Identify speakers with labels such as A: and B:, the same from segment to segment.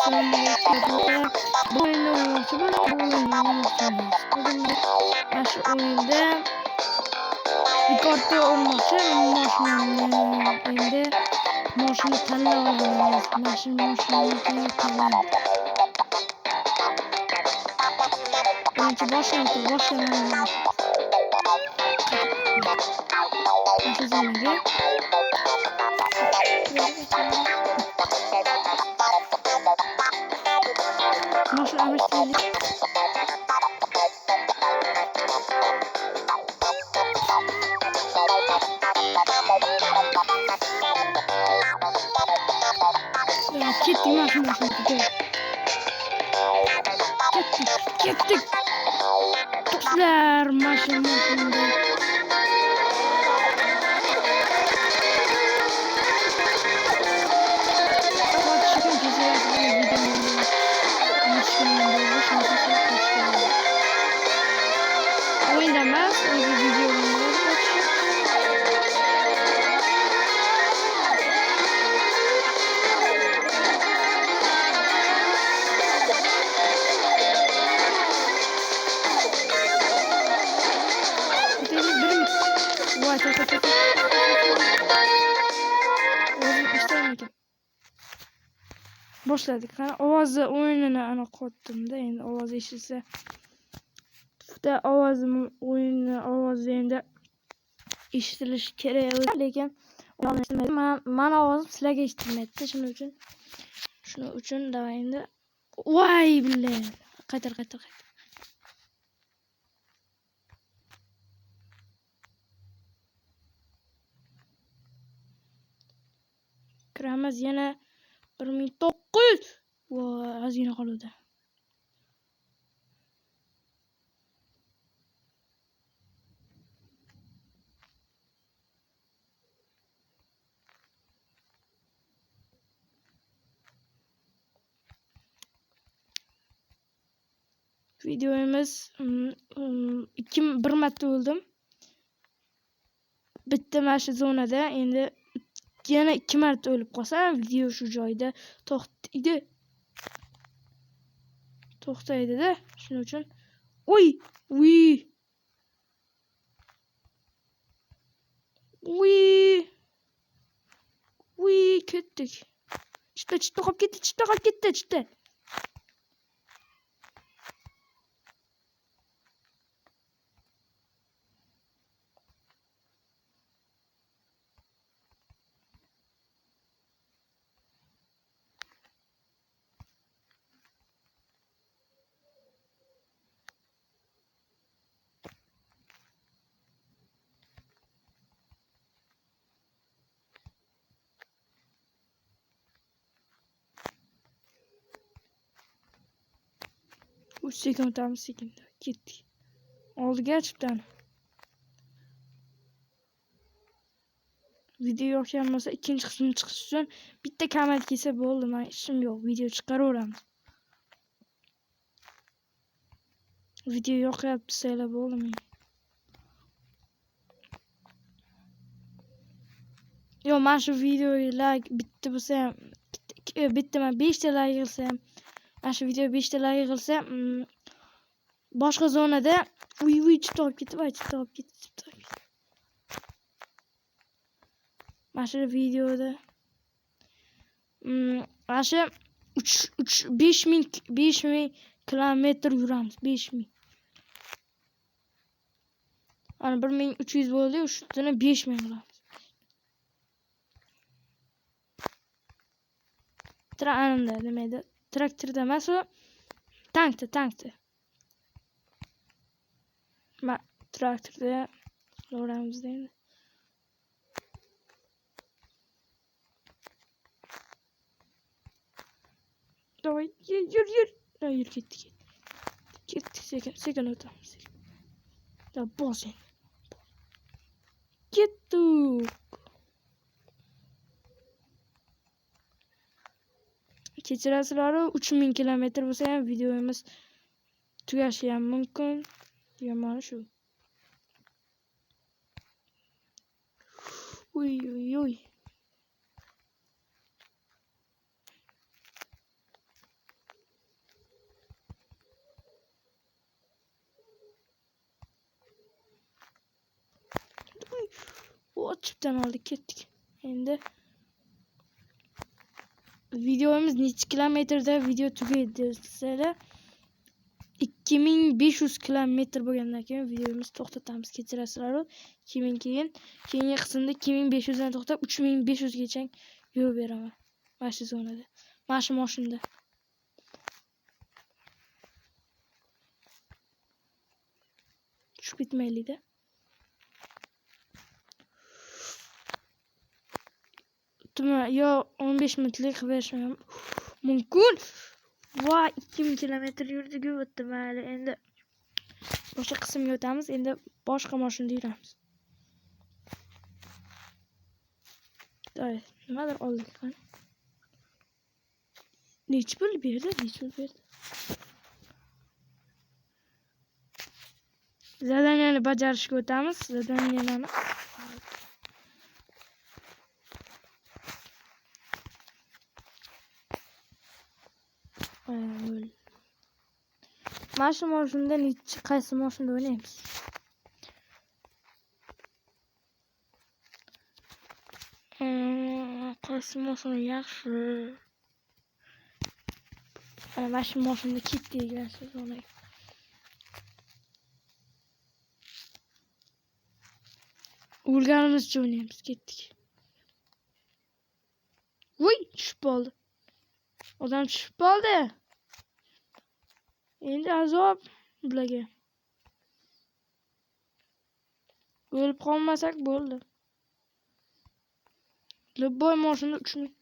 A: Bu o'yinni o'ynamoqchi bo'ldim, bu o'yinni o'ynamoqchi emas. Bugun mana shu o'yinda rekordni olmoqchi mashinamni. Endi mashina tanlab olamiz. Mana shu mashinani tanlaymiz. Birinchi boshlaymiz, boshlayman. Mana shu zonaga. Mashina almashtiraylik. Ketdik mana shu mashinaga. Ketdik, ketdik. Do'stlar, mana shu mashinada. O'yinda emas, o'zi videoda qochish. Voy, to'xta, to'xta. O'zim eshitolmayman. Boshladik. Qani ovozi o'yinini aniq qotdim-da, endi ovozi eshitilsa. Bitta ovozim o'yinni ovozi endi eshitilishi kerak o'zi, lekin eshitilmaydi. Mani ovozim sizlarga eshitilmaydi. Shuning uchun давай endi. Voy billa. Qaytar, qaytar, qaytar. Kiramiz yana 1900. Voy, ozgina qoluvdi. Videomiz ikki bir marta o'ldim. Bitta mana shu zonada endi yana 2 marta o'lib qolsam, video shu joyda to'xtaydi. To'xtaydi-da. Shuning uchun uy, uy. Uy. Uy, ketdik. Chipta, chipta qolib ketdi, chipta qolib ketdi, chipta. Sekin o'tamiz, sekin. Ketdik. Oldiga chiptani. Video yoqgan bo'lsa, ikkinchi qismini chiqish uchun bitta komment kelsa bo'ldi, men ishim yo'q, video chiqaraveramiz. Video yoqyapti desanglar bo'ldi menga. Yo'q, mana shu videoga like bitta bo'lsa ham, bitta man 5 ta like yig'ilsa ham, mana shu video 5 ta like yig'ilsa, boshqa zonada uy uy chipta olib ketdi, voy chipta olib ketdi, chipta olib ketdi. Mana shu videoda mana shu 3 3 5000 kilometr yuramiz, 5000. Mana 1300 bo'ldi, shuni 5000 qilamiz. Anında nima edi? Traktorda emas u. Tankda, tankda. Ma traktorda qilaveramiz endi. Давай, yur, yur. Yur, ketdik. Ketdik, sekin, sekin o'tamiz. Давай, bos endi. Ketdik. Kechirasizlar, 3000 kilometr bo'lsa ham videomiz tugashi ham mumkin. Yomoni shu. Uy, uy, uy. Chipdan oldik, ketdik. Endi videomiz necha kilometrda video tugaydi desanglar, 2500 kilometr bo'lgandan keyin videomizni to'xtatamiz. Kechirasizlar, keyin keyingi qismda 2500 dan to'xtab 3500 gacha yurib beraman. Mana shu zonada, mana shu mashinada. Tushib ketmaylik-da. Yo 15 minutlik qilib berishim ham mumkin. Voy, 2000 kilometr yurdik, o'tdi. Mayli, endi boshqa qismga o'tamiz. Endi boshqa mashinada yuramiz. To'y, nimadir oldik qani. Necha pul berdi? Necha pul berdi? Zadaniyani bajarishga o'tamiz. Zadaniyani mana shu mashinada necha, qaysi mashinada o'ynaymiz? Qaysi mashina yaxshi? Mana shu mashinada ketdik degan so'z o'ynaymiz. O'lganimizcha o'ynaymiz, ketdik. Voy, tushib qoldi. Odam tushib qoldi. Endi azob bularga. O'lib qolmasak bo'ldi. Любой mashina 3000.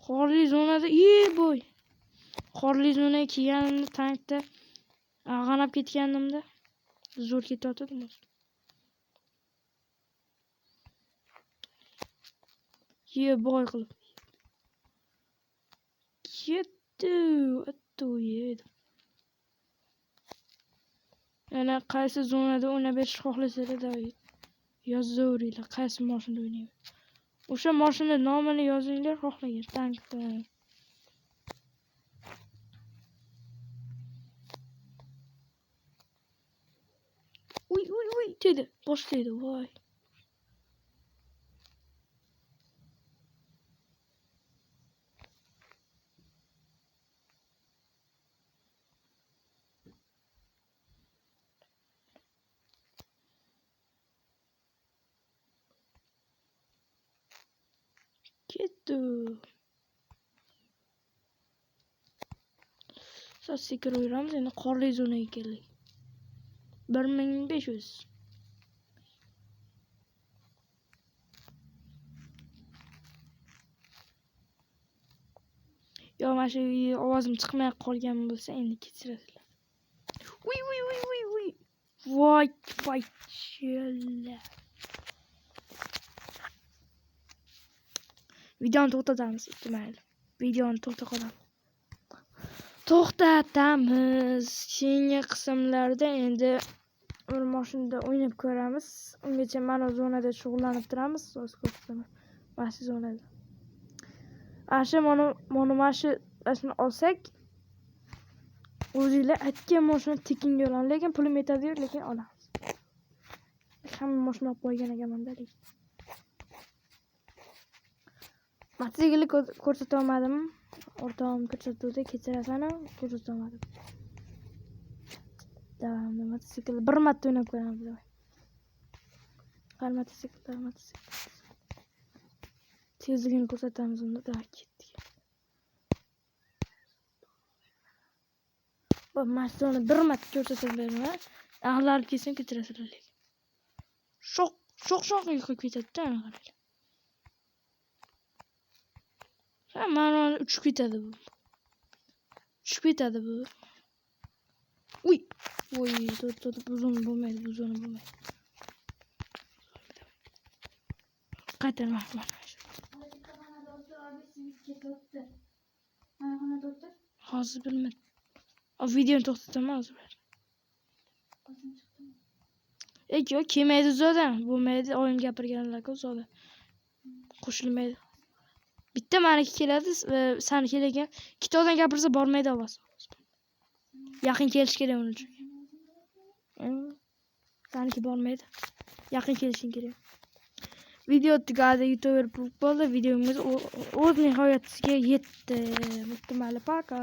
A: Qorli zonada, boy. Qorli zonaga kelganimda tankda ag'anab ketganimda zo'r ketayotgandim. Boy qilib. Ketdi. Yana qaysi zonada o'ynab berishni xohlasanglar yozaveringlar, qaysi mashinada o'ynayman. O'sha mashina nomini yozinglar, xohlagan tankda. Uy, uy, uy, dedi. Boshlaydi, voy. Ketdi. Sal sekin yuramiz, endi qorli zonaga keldik. 1500. Yo, mana shu ovozim chiqmay qolgan bo'lsa, endi kechirasizlar. Uy, uy, uy, uy, uy. Voy, voy, chilla. Videoni to'xtatamiz, mayli. Videoni to'xtatamiz. To'xtatamiz. Keyingi qismlarda endi bir mashinada o'ynab ko'ramiz. Ungacha mana zonada shug'ullanib turamiz. Hozir ko'rsataman. Mana shu zonada. Ana shu mana shuni olsak, o'zinglar aytgan mashina tekinga olamiz, lekin pulim yetadi, lekin olamiz. Hamma mashina olib qo'ygan ekanman-da, lekin. Mototsiklni ko'rsata olmadim. O'rtog'im ko'rsatuvdi, kechirasan, ko'rsata olmadim. Davomli mototsikl bir marta o'ynab ko'ramiz. Qani mototsikl, mototsikl. Tezligini ko'rsatamiz unda, davay ketdik. Bu mashinani bir marta ko'rsatib beraman. Ag'darib kelsam kechirasizlar lekin. Sho'x, sho'x, sho'x qilib ketadi-da, ana qaranglar. Ha, mana uchib ketadi bu. Uchib ketadi bu. Uy, voy, to'rt, bu zona bo'lmaydi, bu zona bo'lmaydi. Qaytarma, mana. Hozir bilmadim. Videoni to'xtataman hozir. Yo'q, kelmaydi zoda. Bo'lmaydi, oyim gapirganlar-ku zoda. Qo'shilmaydi. Bitta maniki keladi, saniki lekin ikkita odam gapirsa bormaydi ovoz. Yaqin kelish kerak uning uchun. Saniki bormaydi. Yaqin kelishing kerak. Video tugadi, youtuber bo'ldi. Videomiz o'z nihoyasiga yetdi. Mayli, пока.